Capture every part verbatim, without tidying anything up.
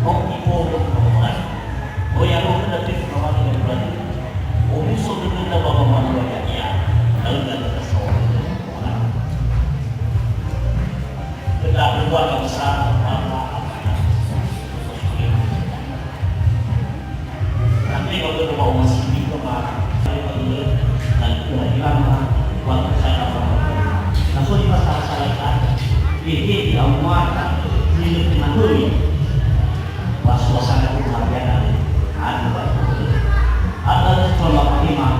Oki bodo Tuhan. Oya lo kena te Tuhan yang berani. Omuso dengan nama mama luar ya. Lalu dan kita seorang. Kita berbuat dosa, apa-apa. Tapi waktu coba umat sini ke mana? Saya perlu dan itu lagi lama. Waktu saya dapat. Langsung di pasar saya kan. Ini di rumah. Ini di Manduri. Pas suasana keluarga dari. Aduh, Pak. Ada sekolah Pak Imam.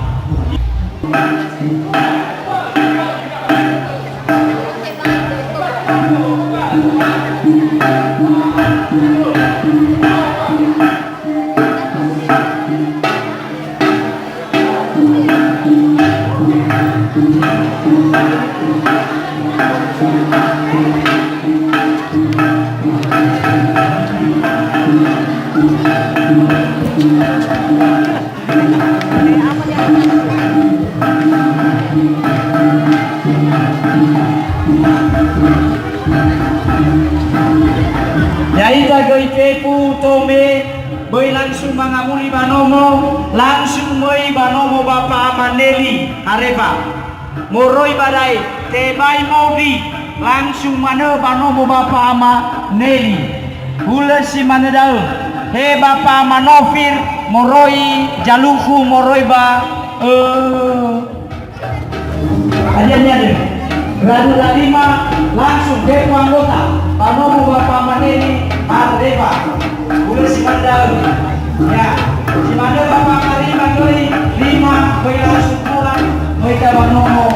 Ya'ita göi fefu tome, böi langsung mangamuli ba nomo, langsung möi ba nomo Bapa Ama Neli Hareva. Moroi ba da'e, tebai mobi, langsung manö ba nomo Bapa Ama Neli. Hulö si manö da'ö, he Bapa Ama Nofir, moroi Jaluhu, moroi ba, ö, hadia niade. Radu lalima, langsung fefu anggota, ba nomo Bapa Ama Neli, Hareva. Hulö si manö da'ö. Ya, si manö Bapa Ama Rima göi, lima, möi langsung pulang, möi ba nomo